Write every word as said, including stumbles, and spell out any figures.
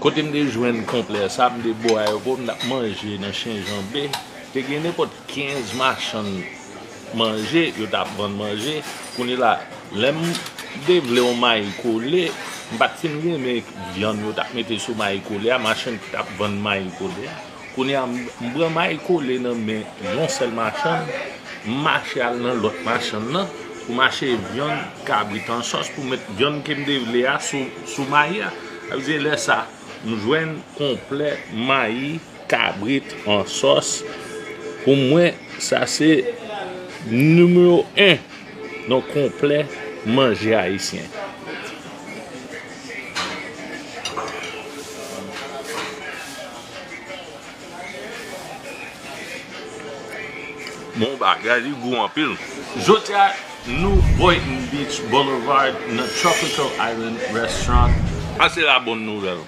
Kote m te jwenn konplè sa, m te bò ayewopò, m t ap manje nan Chen Janbe. Te gen nenpòt kenz machann manje, yo t ap vann manje. Kounye la, lè m te vle yon mayi kole, m pa t fin renmen vyann yo t ap mete sou mayi kole a, machann ki t ap vann mayi kole a. Kounye a, m m pran mayi kole nan men yon sèl machann, m mache al nan lòt machann nan pou m achte vyann kabrit an sòs pou m met vyann ke m te vle a sou, sou mayi a. Sa vle di lè sa, m jwenn konplè mayi kabrit an sòs. Pou mwen, sa se nimewo en nan konplè manje ayisyen. Bon bagay, li gou anpil. Jodi a, nou Boynton Beach Boulevard nan Tropical Island Restaurant. Sa se la bòn nouvèl.